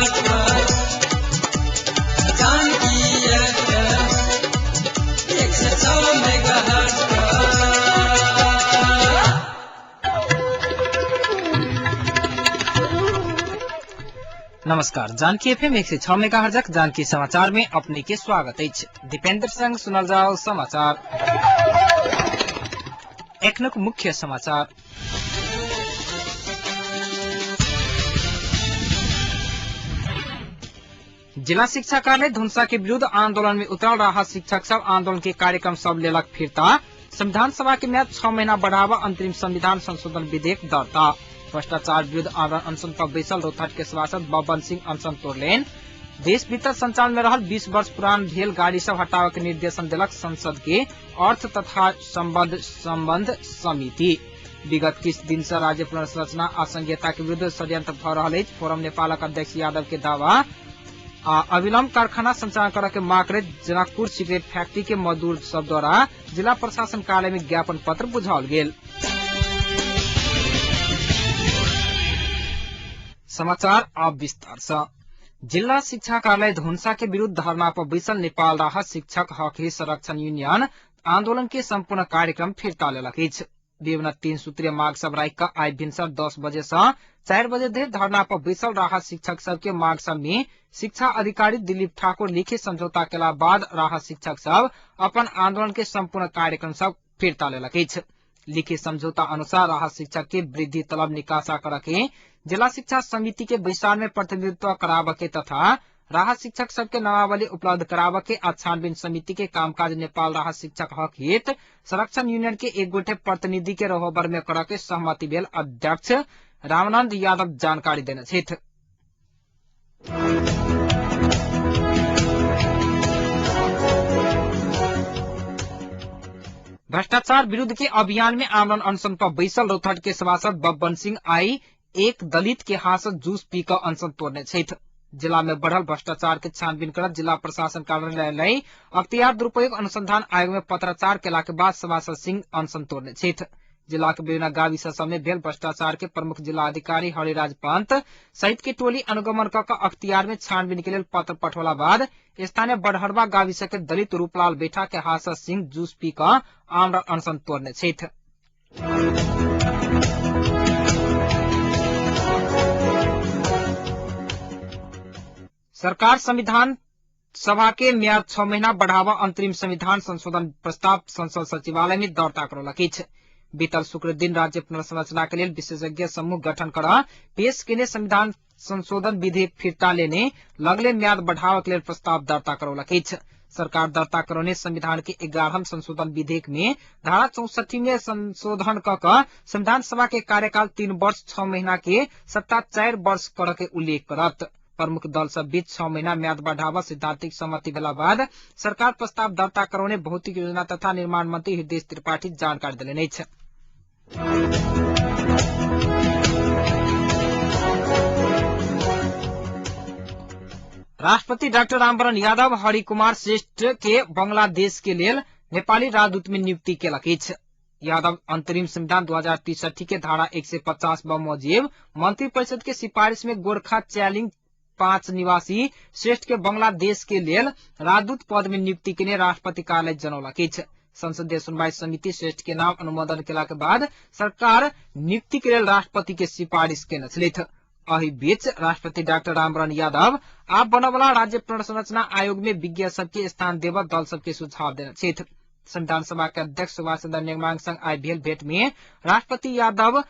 Megahertz पर। Janaki FM 106 megahertz पर। नमस्कार, Janaki FM 106 मेगाहर्जक Janaki समाचार में अपने के स्वागत अछि। दीपेंद्र संग सुनल जाओ समाचार। एखनुक मुख्य समाचार। जिला शिक्षा कार्यालय धुनसा के विरुद्ध आंदोलन में उतरल रहा शिक्षक सब आंदोलन के कार्यक्रम सब लेलक फिरता। संविधान सभा के म्याद 6 महीना बढ़ावा अंतरिम संविधान संशोधन विधेयक दर्ता। भ्रष्टाचार विरुद्ध आमरण अनशन पर बैसल रौतहट के सभासद बब्बन सिंह अनशन तोड़लेन। देश भीतर संचालन में रहल 20 वर्ष पुरान भेल गाड़ी सब हटावे के निर्देशन देलक संसद के अर्थ तथा संबंध समिति। विगत किछु दिन से राज्य पुनर्संरचना आ संघीयता के विरुद्ध षड्यंत्र भ रहल अछि, फोरम नेपालक अध्यक्ष यादव के दावा। आ अविलंब कारखाना संचालन करऽ के मांग करैत जनकपुर सिगरेट फैक्ट्री के मजदूर सब द्वारा जिला प्रशासन कार्यालय में ज्ञापन पत्र बुझाओल गेल। समाचार अब विस्तार से। जिला शिक्षा कार्यालय धुनसा के विरुद्ध धरना पर बैसल नेपाल राहत शिक्षक हक हित संरक्षण यूनियन आंदोलन के संपूर्ण कार्यक्रम फिर्ता लेलक अछि। विभिन्न 3 सूत्रीय माग सब राखि कऽ आइ भिनसर 10 बजे से 4 बजे धरि धरना पर बैसल राहत शिक्षक सबके माग सब में शिक्षा अधिकारी दिलीप ठाकुर लिखित समझौता केला बाद राहत शिक्षक सब अपन आंदोलन के संपूर्ण कार्यक्रम सब फिर्ता लेलक अछि। लिखित समझौता अनुसार राहत शिक्षक के वृद्धि तलब निकासा करऽ के, जिला शिक्षा समिति के बैसार में प्रतिनिधित्व कराबऽ के तथा राहत शिक्षक सबके नामावली उपलब्ध कराबऽ के आ छानबीन समिति के कामकाज नेपाल राहत शिक्षक हक हित संरक्षण यूनियन के एक गोटे प्रतिनिधि के रहोबर में करऽ के सहमति भेल अध्यक्ष रामानंद यादव जानकारी देने छथि। भ्रष्टाचार विरुद्ध के अभियान में आमरण अनशन पर बैसल रौतहट के सभासद बब्बन सिंह आई एक दलित के हाथ से जूस पी कऽ अनशन तोड़ने छथि। जिला में बढ़ल भ्रष्टाचार के छानबीन करत जिला प्रशासन कार्यालय अख्तियार दुरुपयोग अनुसंधान आयोग में पत्राचार केला के बाद सभासद सिंह अनशन तोड़ने छथि। जिला के विभिन्न गाविस सब में भेल भ्रष्टाचार के प्रमुख जिला अधिकारी हरिराज पंत सहित के टोली अनुगमन क कऽ अख्तियार में छानबीन के लेल पत्र पठौला बाद स्थानीय बड़हरवा गाविस के दलित रूपलाल बैठा के हाथ से सिंह जूस पी कऽ आमरण अनशन तोड़ने छथि। सरकार संविधान सभा के म्याद 6 महीना बढ़ावा अंतरिम संविधान संशोधन प्रस्ताव संसद सचिवालय में दर्ता करौलक अछि। बीतल शुक्र दिन राज्य पुनर्संरचना के लेल विशेषज्ञ समूह गठन कर पेश केने संविधान संशोधन विधेयक फिर्ता लेने लगले म्याद बढ़ावा के लेल प्रस्ताव दर्ता करौलक अछि। सरकार दर्ता करौने संविधान के 11वां संशोधन विधेयक में धारा 64 में संशोधन क कऽ संविधान सभा के कार्यकाल 3 वर्ष 6 महीना के सत्ता 4 वर्ष करऽ के उल्लेख करत। प्रमुख दल सब बीच 6 महीना म्याद बढ़ावा सैद्धांतिक सहमति भेला बाद सरकार प्रस्ताव दर्ता करौने भौतिक योजना तथा निर्माण मंत्री हृदय त्रिपाठी जानकारी देलनि अछि। राष्ट्रपति डाक्टर रामवरण यादव हरिकुमार श्रेष्ठ के बांग्लादेश के लेल नेपाली राजदूत में नियुक्ति केलक अछि। यादव अंतरिम संविधान 2063 के धारा 150 बमोजिब मंत्री परिषद के सिफारिश में गोरखा चैलिंग 5 निवासी श्रेष्ठ के बांग्लादेश के लेल राजदूत पद में नियुक्ति के राष्ट्रपति कार्यालय जनौलक अछि। संसदीय सुनवाई समिति श्रेष्ठ के नाम अनुमोदन केला के बाद सरकार नियुक्ति के लेल राष्ट्रपति के सिफारिश केने छलथि। एहि बीच राष्ट्रपति डाक्टर रामवरण यादव आब बनवला राज्य पुनर्संरचना आयोग में विज्ञ सबके स्थान देबऽ दल सबके सुझाव देने छथि। संविधान सभा के अध्यक्ष सुभाष चंद्र नेमांग संग आइ भेल भेंट में राष्ट्रपति यादव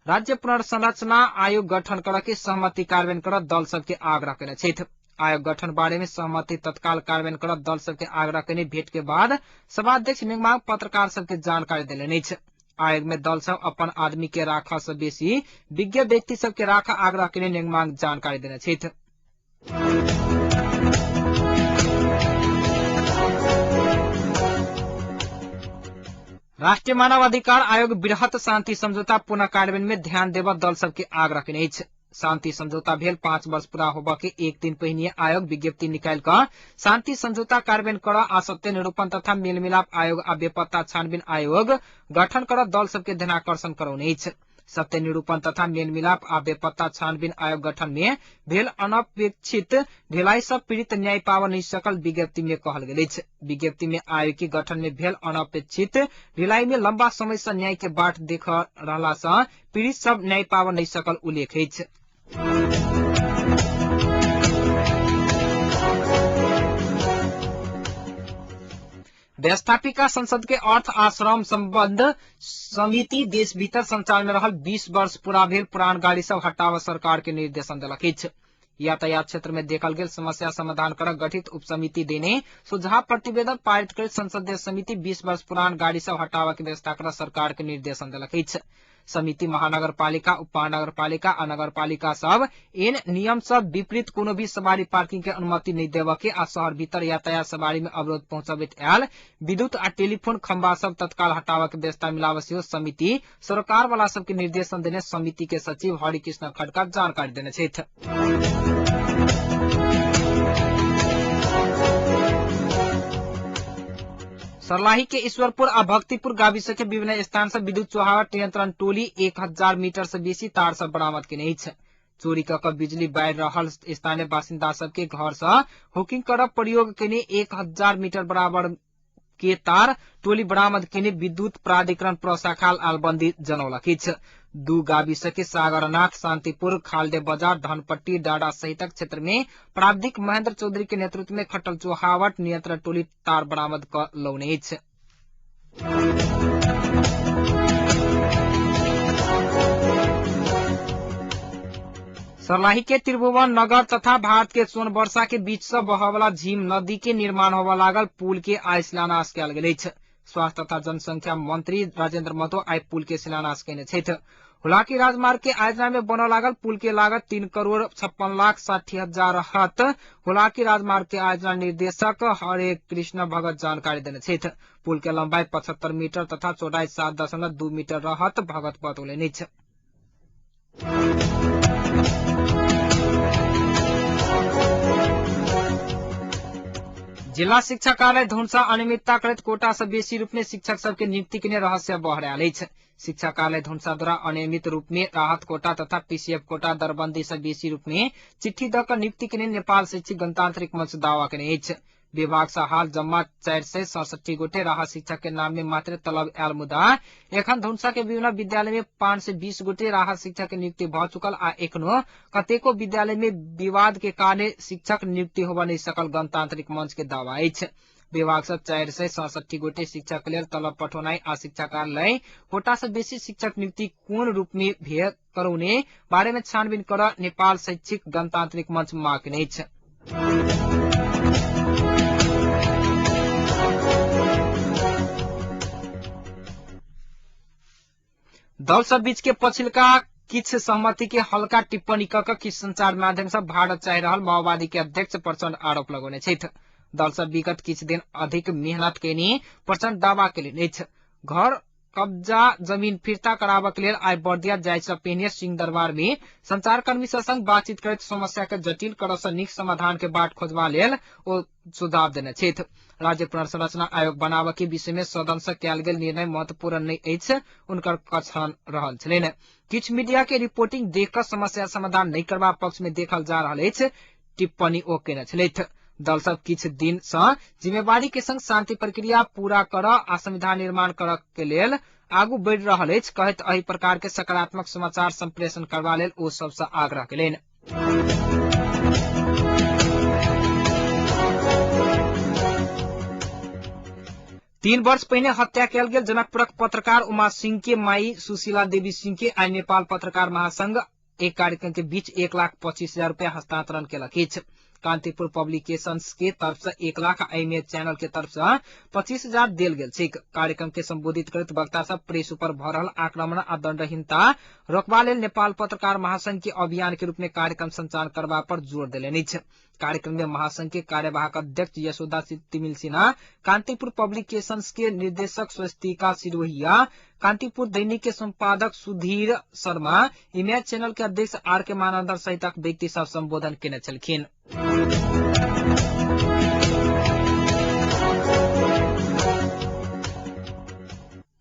राज्य पुनर्संरचना आयोग गठन करऽ के सहमति कार्यान्वयन करऽ दल सबके आग्रह केने छथि। आयोग गठन बारे में सहमति तत्काल कार्यान्वयन करऽ दल सबके आग्रह केने भेंट के बाद सभाध्यक्ष नेमांग पत्रकार सबके जानकारी देलनि अछि। आयोग में दल सब अपन आदमी के राखऽ से बेसी विज्ञ व्यक्ति सबके राखऽ आग्रह केने नेमांग जानकारी देने छथि। राष्ट्रीय मानवाधिकार आयोग बृहत शांति समझौता पुनः कार्यान्वयन में ध्यान देबऽ दल सबके आग्रह केने अछि। शांति समझौता भेल 5 वर्ष पूरा होबऽ के एक दिन पहिने आयोग विज्ञप्ति निकालि कऽ शांति समझौता कार्यान्वयन करऽ आ सत्य निरूपण तथा मेलमिलाप आयोग आ बेपत्ता छानबीन आयोग गठन करऽ दल सबके ध्यानाकर्षण करौने अछि। सत्य निरूपण तथा मेलमिलाप आ बेपत्ता छानबीन आयोग गठन में भेल अनपेक्षित ढिलाई सँ पीड़ित न्याय पाब नहि सकल विज्ञप्ति में कहल गेल अछि। विज्ञप्ति में आयोग के गठन में भेल अनपेक्षित ढिलाई में लंबा समय सँ न्याय के बाट देख रहला सँ पीड़ित सब न्याय पाब नहि सकल उल्लेख अछि। व्यवस्थापिका संसद के अर्थ आ श्रम सम्बन्ध समिति देश भीतर संचालन में रहल 20 वर्ष पूरा भेल पुरान गाड़ी सब हटाव सरकार के निर्देशन देलक अछि। यातायात क्षेत्र में देखल गेल समस्या समाधान कर गठित उप समिति देने सुझाव प्रतिवेदन पारित कर संसदीय समिति 20 वर्ष पुरान गाड़ी सब हटाव के व्यवस्था कर सरकार के निर्देशन देलक अछि। समिति महानगरपालिका, उपमहानगरपालिका आ नगरपालिका सब एन नियम सब विपरीत कोनो भी सवारी पार्किंग के अनुमति नहीं देवे के आ शहर भीतर यातायात सवारी में अवरोध पहुंचबैत आयल विद्युत आ टेलीफोन खंभा सब तत्काल हटावे के व्यवस्था मिलावे सेहो समिति सरकार वाला सबके निर्देशन देने समिति के सचिव हरिकृष्ण खड़का जानकारी देने छथि। सर्लाही के ईश्वरपुर आ भक्तिपुर गाविस के विभिन्न स्थान से विद्युत चोहावट नियंत्रण टोली 1000 मीटर से बेसी तार सब बरामद केने अछि। चोरी क के बिजली बाढ़ि रहल स्थानीय बासिन्दा सबके घर से हुकिंग करब प्रयोग केने 1000 मीटर बराबर के तार टोली बरामद केने विद्युत प्राधिकरण प्रशाखा आलबन्दी जनौलक अछि। दू गाविस के सागरनाथ, शांतिपुर, खालडे बाजार, धनपट्टी, डाडा सहितक क्षेत्र में प्राविधिक महेंद्र चौधरी के नेतृत्व में खटल चोहावट नियंत्रण टोली तार बरामद क लौने अछि। सर्लाही के त्रिभुवन नगर तथा भारत के सोनवर्षा के बीच से बहवला झीम नदी के निर्माण होबय लागल पुल के आइ शिलान्यास कयल गेल अछि। स्वास्थ्य तथा जनसंख्या मंत्री राजेंद्र महतो आइ पुल के शिलान्यास केने छथि। हुलाकी राजमार्ग के आयोजना में बनऽ लागल पुल के लागत 3,56,60,000 रहत। हुलाकी राजमार्ग के आयोजना निर्देशक हरे कृष्ण भगत जानकारी देने छथि। पुल के लंबाई 75 मीटर तथा चौड़ाई 7.2 मीटर रहत भगत बतौलनि अछि। जिला शिक्षा कार्यालय धनुषा अनियमितता करैत कोटा से बेसी रूप में शिक्षक सबके नियुक्ति के रहस्य बहरायल अछि। शिक्षा कार्यालय धनुषा द्वारा अनियमित रूप में राहत कोटा तथा पीसीएफ कोटा दरबंदी से बेसी रूप में चिट्ठी द क नियुक्ति के नेपाल शैक्षिक गणतांत्रिक मंच दावा केने अछि। विभाग से हाल जम्मा 467 गोटे राहत शिक्षक के नाम में मात्र तलब आयल, मुदा एखन धनुषा के विभिन्न विद्यालय में 520 गोटे राहत शिक्षक के नियुक्ति भ चुकल आ एखनो कतेको विद्यालय में विवाद के कारण शिक्षक नियुक्ति होबय नहि सकल गणतांत्रिक मंच के दावा अछि। विभाग से 467 गोटे शिक्षक के लेल तलब पठौनाइ आ शिक्षा कार्यालय कोटा से बेसी शिक्षक नियुक्ति कोन रूप में भेल करौने बारे में छानबीन कर नेपाल शैक्षिक गणतांत्रिक मंच मांग केने अछि। दल सब बीच के पछिलका किछ सहमति के हल्का टिप्पणी क के किछु संचार माध्यम से भारत चाहि रहल माओवादी के अध्यक्ष प्रचण्ड आरोप लगौने छथि। दल सब विगत किछु दिन अधिक मेहनत केने प्रचण्ड दावा केलनि अछि। घर कब्जा जमीन फिर्ता कराबक लेल आइ बर्दिया जाय से पहिने सिंहदरबार में संचारकर्मी सब संग बातचीत करैत समस्या के जटिल करऽ से नीक समाधान के बाट खोजबा लेल ओ सुझाव देने छथि। राज्य पुनर्संरचना आयोग बनाबऽ के विषय में सदन से कयल गेल निर्णय महत्वपूर्ण नहि अछि, उनकर कथन रहल छलनि। किछु मीडिया के रिपोर्टिंग देख कऽ समस्या समाधान नहि करबा पक्ष में देखल जा रहल अछि, टिप्पणी ओ केने छलथि। दल सब किछु दिन से जिम्मेवारी के संग शांति प्रक्रिया पूरा कर आ संविधान निर्माण कर के लेल आगू बढ़ि रहल अछि कहैत एहि प्रकार के सकारात्मक समाचार संप्रेषण करबा लेल ओ सबसँ आग्रह केलनि। तीन वर्ष पहिने हत्या कयल गेल जनकपुरक पत्रकार उमा सिंह के माई सुशीला देवी सिंह के आइ नेपाल पत्रकार महासंघ एक कार्यक्रम के बीच 1,25,000 रुपया हस्तांतरण केलक अछि। कांतिपुर पब्लिकेशंस के तरफ से 1 लाख एम चैनल के तरफ से 25,000 देल गेल छै। कार्यक्रम के संबोधित करैत वक्ता सब प्रेस ऊपर भऽ रहल आक्रमण आ दंडहीनता रोकबा लेल नेपाल पत्रकार महासंघ के अभियान के रूप में कार्यक्रम संचालन करबा पर जोर देलनि अछि। कार्यक्रम में महासंघ के कार्यवाहक अध्यक्ष यशोदा तिमिल सिन्हा, कांतिपुर पब्लिकेशंस के निर्देशक स्वस्तिका सिरोहिया, कांतिपुर दैनिक के संपादक सुधीर शर्मा, इमेज चैनल के अध्यक्ष आर के मानंदर सहितक व्यक्ति सब संबोधन केने छलखिन।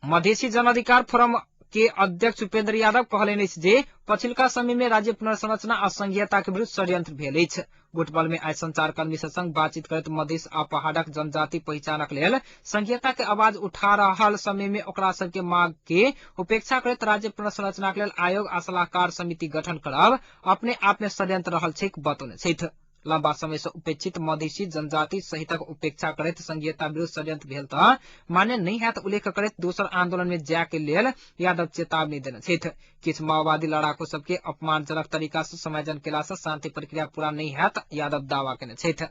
मधेसी जनअधिकार फोरम के अध्यक्ष उपेन्द्र यादव कहलनि अछि जे पछिलका समय में राज्य पुनर्संरचना आ संघीयता के विरुद्ध षड्यंत्र भेल अछि। बुटवल में आइ संचारकर्मी सब संग बातचीत करैत मधेश आ पहाड़क जनजाति पहिचानक लेल संघीयता के आवाज उठा रहल समय में ओकरा सबके मांग के उपेक्षा करैत राज्य पुनर्संरचना के लेल आयोग आ सलाहकार समिति गठन करब अपने आप में षड्यंत्र रहल छैक बतौने छथि। लंबा समय से उपेक्षित मधेसी जनजाति सहितक उपेक्षा करैत संघीयता विरुद्ध षड्यंत्र भेल त मान्य नहि हैत उल्लेख करैत दोसर आंदोलन में जाय के लेल यादव चेतावनी देने छथि। किछु माओवादी लड़ाकू सबके अपमानजनक तरीका से समायोजन केला से शांति प्रक्रिया पूरा नहि हैत यादव दावा केने छथि।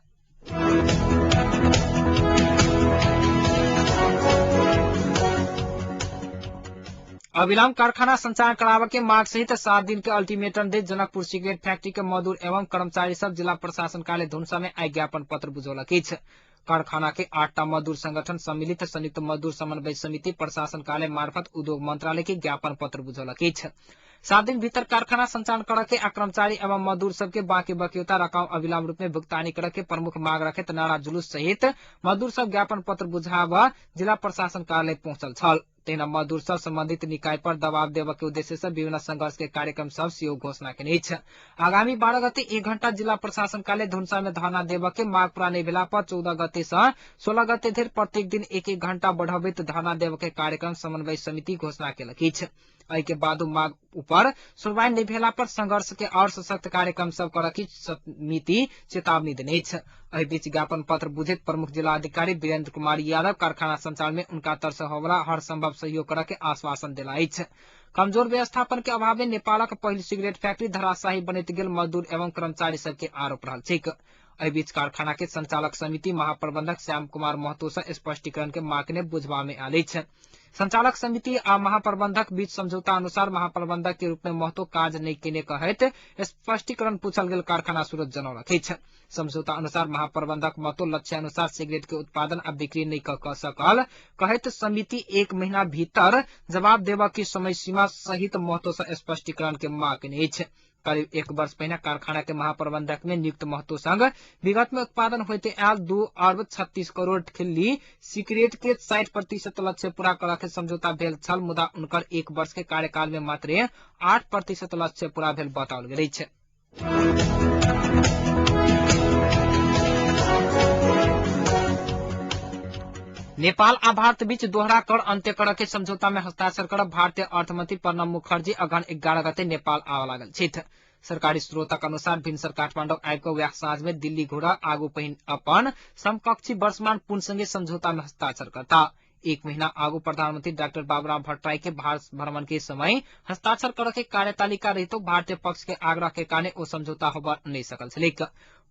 अविलंब कारखाना संचालन कराबऽ के मांग सहित 7 दिन के अल्टीमेटम दैत जनकपुर सिगरेट फैक्ट्री के मजदूर एवं कर्मचारी सब जिला प्रशासन कार्यालय धुनसा में आइ ज्ञापन पत्र बुझौलक अछि। कारखाना के 8टा मजदूर संगठन सम्मिलित संयुक्त मजदूर समन्वय समिति प्रशासन कार्यालय मार्फत उद्योग मंत्रालय के ज्ञापन पत्र बुझौलक अछि। 7 दिन भीतर कारखाना संचालन करऽ के आ कर्मचारी एवं मजदूर सबके बाकी बक्यौता रकम अविलंब रूप में भुगतानी करऽ के प्रमुख मांग रखैत नारा जुलूस सहित मजदूर सब ज्ञापन पत्र बुझाबऽ जिला प्रशासन कार्यालय पहुंचल छल। तहिना मजदूर सब संबंधित निकाय पर दबाव देबऽ के उद्देश्य से विभिन्न संघर्ष के कार्यक्रम सब सेहो घोषणा केने अछि। आगामी 12 गते 1 घंटा जिला प्रशासन कार्यालय धुनसा में धरना देबऽ के मांग पूरा नहि भेला पर 14 गते से 16 गते धरि प्रत्येक दिन 1-1 घंटा बढ़बैत धरना देबऽ के कार्यक्रम समन्वय समिति घोषणा केलक अछि। एहि के बादो मांग ऊपर सुनवाई नहि भेला पर संघर्ष के और सशक्त कार्यक्रम सब करऽ के समिति चेतावनी देने अछि। एहि बीच ज्ञापन पत्र बुझैत प्रमुख जिलाधिकारी वीरेंद्र कुमार यादव कारखाना संचालन में उनका तरफ से होवला हर संभव सहयोग करऽ के आश्वासन देला अछि। कमजोर व्यवस्थापन के अभाव में नेपालक पहिल सिगरेट फैक्ट्री धराशायी बनैत गेल मजदूर एवं कर्मचारी सबके आरोप रहल छैक। एहि बीच कारखाना के संचालक समिति महाप्रबंधक श्याम कुमार महतो से स्पष्टीकरण के मांग ने बुझबा में आयल अछि। संचालक समिति आ महाप्रबंधक बीच समझौता अनुसार महाप्रबंधक के रूप में महतो काज नहि केने कहैत स्पष्टीकरण पूछल गेल कारखाना सूरज जनौलक अछि। समझौता अनुसार महाप्रबंधक महतो लक्ष्य अनुसार सिगरेट के उत्पादन आ बिक्री नहि कऽ सकल कहैत समिति 1 महीना भीतर जवाब देबऽ के समय सीमा सहित महतो से स्पष्टीकरण के मांग केने अछि। करीब 1 वर्ष पहिने कारखाना के महाप्रबंधक में नियुक्त महतो संग विगत में उत्पादन होते आयल 2 अरब 36 करोड़ खिल्ली सिगरेट के 60% लक्ष्य पूरा करऽ के समझौता भेल छल, मुदा उनकर 1 वर्ष के कार्यकाल में मात्र 8% लक्ष्य पूरा भेल बताओल गेल अछि। नेपाल आ भारत बीच दोहरा कर अंत्य करऽ के समझौता में हस्ताक्षर करब भारतीय अर्थमंत्री प्रणब मुखर्जी अगहन 11 गते नेपाल आबऽ लागल छथि। सरकारी स्रोतक अनुसार भिनसर काठमाडौँ आबि कऽ वएह साँझ में दिल्ली घुरऽ आगू पहिन अपन समकक्षी वर्षमान पुन संगे समझौता में हस्ताक्षर करता। 1 महीना आगू प्रधानमंत्री डॉक्टर बाबूराम भट्टराई के भारत भ्रमण के समय हस्ताक्षर करऽ के कार्यतालिका रहितो भारतीय पक्ष के आग्रह के कारण ओ समझौता होबऽ नहि सकल छलैक।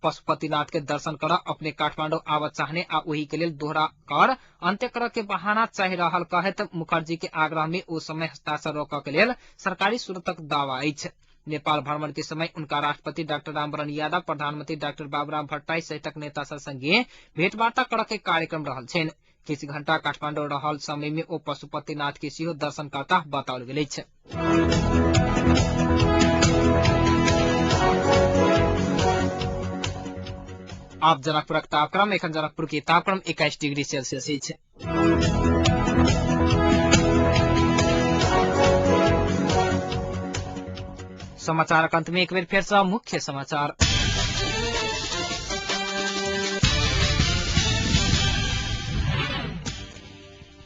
पशुपतिनाथ के दर्शन करऽ अपने काठमाडौँ आबऽ चाहने आ ओहि के लेल दोहरा कर अंत्य करऽ के बहाना चाहि रहल कहैत मुखर्जी के आग्रह में ओ समय हस्ताक्षर रोकऽ के लेल सरकारी स्रोतक दावा अछि। नेपाल भ्रमण के समय उनका राष्ट्रपति डॉक्टर रामवरण यादव, प्रधानमंत्री डॉक्टर बाबूराम भट्टराई सहितक नेता सब संगे भेंटवार्ता करऽ के कार्यक्रम रहल छनि। किछु घंटा काठमाडौँ रहल समय में ओ पशुपतिनाथ के सेहो दर्शन करता बताओल गेल अछि। आप जनकपुरक तापक्रम एखन जनकपुर के तापक्रम 21 डिग्री सेल्सियस अछि। समाचारक अंत में एक बेर फेर से मुख्य समाचार।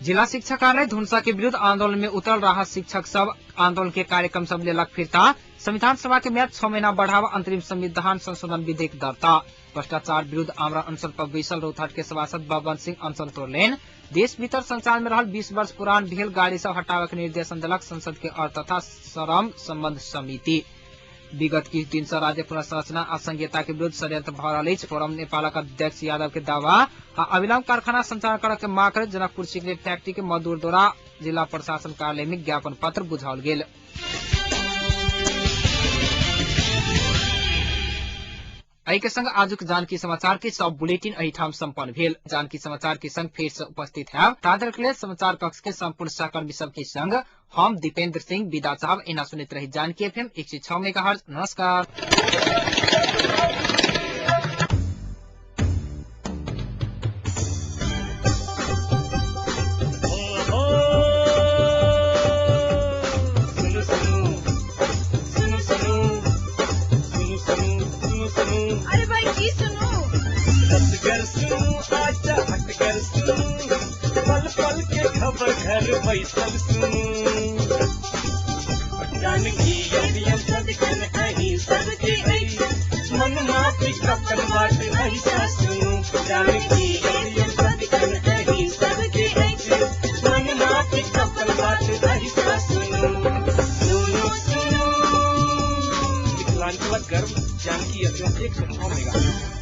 जिला शिक्षा कार्यालय धुनसा के विरुद्ध आंदोलन में उतरल रहा शिक्षक सब आंदोलन के कार्यक्रम सब लेलक फिरता। संविधान सभा के म्याद 6 महीना बढ़ावा अंतरिम संविधान संशोधन विधेयक दर्ता। भ्रष्टाचार विरुद्ध आमरण अनशन पर बैसल रौतहट के सभासद बबन सिंह अनशन तोड़लनि। देश भीतर संचालन में रहल 20 वर्ष पुरान भेल गाड़ी सब हटावे के निर्देशन देलक संसद के अर्थ तथा श्रम संबंध समिति। विगत किछु दिन से राज्य पुनर्संरचना आ संघीयता के विरुद्ध षड्यंत्र भऽ रहल अछि फोरम नेपालक अध्यक्ष यादव के दावा आ अविलंब कारखाना संचालन करऽ के मांग करैत जनकपुर सिगरेट फैक्ट्री के मजदूर द्वारा जिला प्रशासन कार्यालय में ज्ञापन पत्र बुझाओल गेल। एहि के संग आजुक जानकी समाचार के सब बुलेटिन एहिठाम सम्पन्न भेल। जानकी समाचार के संग फेर से उपस्थित हैब। ताधरि के लेल समाचार कक्ष के संपूर्ण सहकर्मी सबके संग हम दीपेंद्र सिंह विदा चाहब। एना सुनैत रही जानकी एफएम 106 मेगाहर्ट्ज। नमस्कार। सुनू। अरे भाई की सुनू? रसगर सुनू आजा हटकर सुनू, पल पल के खबर घर बैसल सुनू। जानकी एफएम सदिखन अहीं सबके अछि, मन माफिक अपन बात ऐसा सुनू। जानकी एफएम सदिखन अहीं सबके अछि, मन माफिक अपन बात ऐसा सुनू। सुनू सुनू मिथिलांचलक गर्व जानकी एफएम 106 मेगा।